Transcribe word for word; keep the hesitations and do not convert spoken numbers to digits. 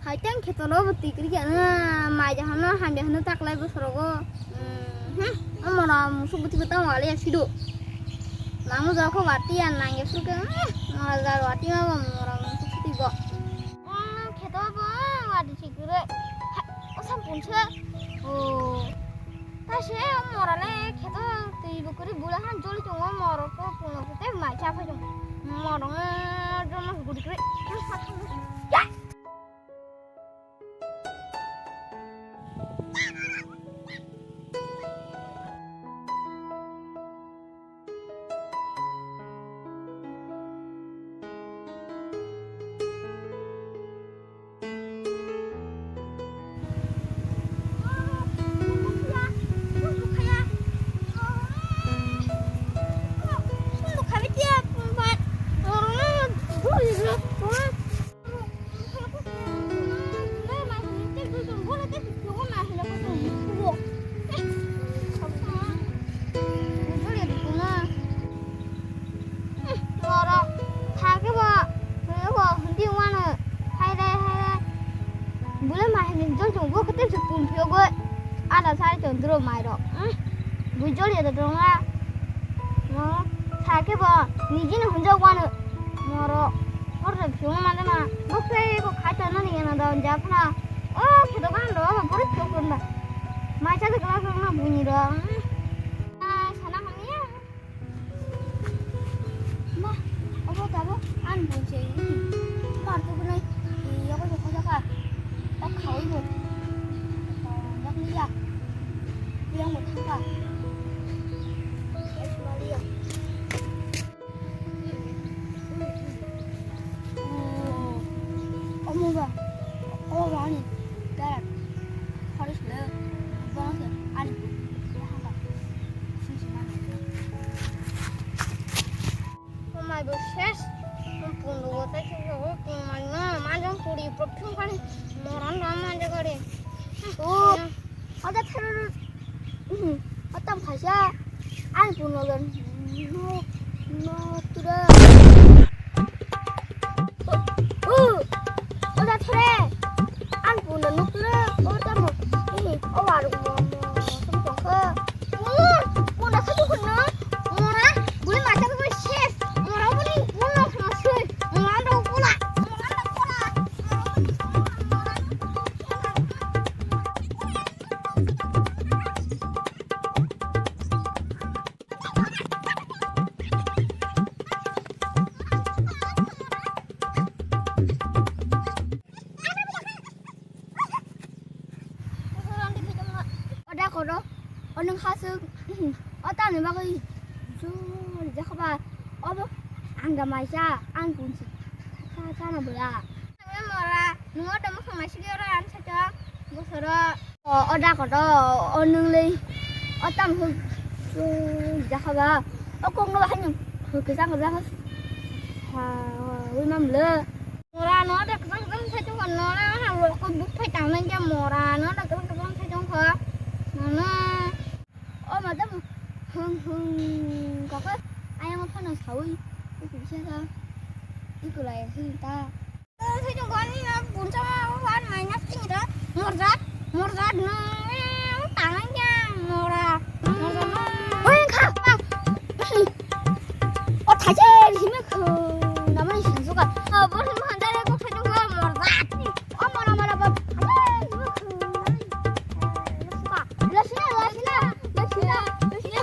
Hai tang khe tono bo tikri khe, ah, mai ja hano, ham ja hano taklai bo sorogo. Hmm, hmm. Omo na musuk buti ko tang wale ya sido. Mangu ja ko wati ya nang ya suru ke, ah, ma ja wati ma bo mora musuk buti go. Hmm, khe to bo wati sikure. Ha, o sam punse. O. Ta se o mora le khe to twi bo kuri bula han joli tongo moro ko puno kute mai cha phai tongo. Moro ngo jono guri kre. Ya! Borok thake bo, thake bo, hindi wano, hai dai, hai dai. Bule mai hindi jol jol bo kete se pum phiyogoi. Ada sai ton duro mai rok. Hmm. Bui jol ya da dong a. Mo, thake bo, niji no hunjak wano. Moro, hor da phiyong ma da na. Bok sai ko khai ton ni na da ja phna. O, khe dokan ro, bo bori phiyok ton da. Mai cha da glass rok na buni ro. Hmm. Ah, sana hamya. Ma, obo tabuk ani bun se, mar tubunai, yogo yogo jaka, o khawi bo, yak liya, yang bo thangka, liya. Omo ba, obo ba ani, dara, khoroi sile, bono se ani bun, ya hamba. Mai bo ses. Pundu go tai se go mai no manjang puri pro phung kani moran ram manja gare. O, ada thero. Atam khaisa. An pundu go. No, no, tura. O, o, ada thero. An pundu no tura. O, tamo. Eh, o, waru mo, mo, mo, mo, mo, mo. Mona khachu khunno, mora, buli mata ko ses, mora buli mona khna sui, mora do kula, mora do kula. Oda kodo, onung hasuk, o tamni bagwi jor jakha ba, obo ang da maisa, ang kunsi, sa, sa na bwla. Mora, nungo da mokang maisi oro ang sa chong, bosoro. O, oda kodo, onung lei, o tam huk, jor jakha ba, o kok no bahai nung, huk kisang jakha, ha, wi mam le. Mora no da kwchang kwchang sai tongkha, nora ha rok ko buk phai tangnai khe mora no da kwchang kwchang sai tongkha. Mano. O madam, hung hung kaka ayang phano sawi. Iku bisa ta. Iku lai hung ta. Sai tongkha ni na puncha ma wan mai na sing ra. Morjak, morjak no. Tangnai khe mora. Morjak no. Oi kha. O thaje hime khunamani sinsuka. O, bo himo hanjare kok saijong bo morjak. O mora mora bo thaje hime khunamani sinsuka. Lasina, lasina, lasina, lasina.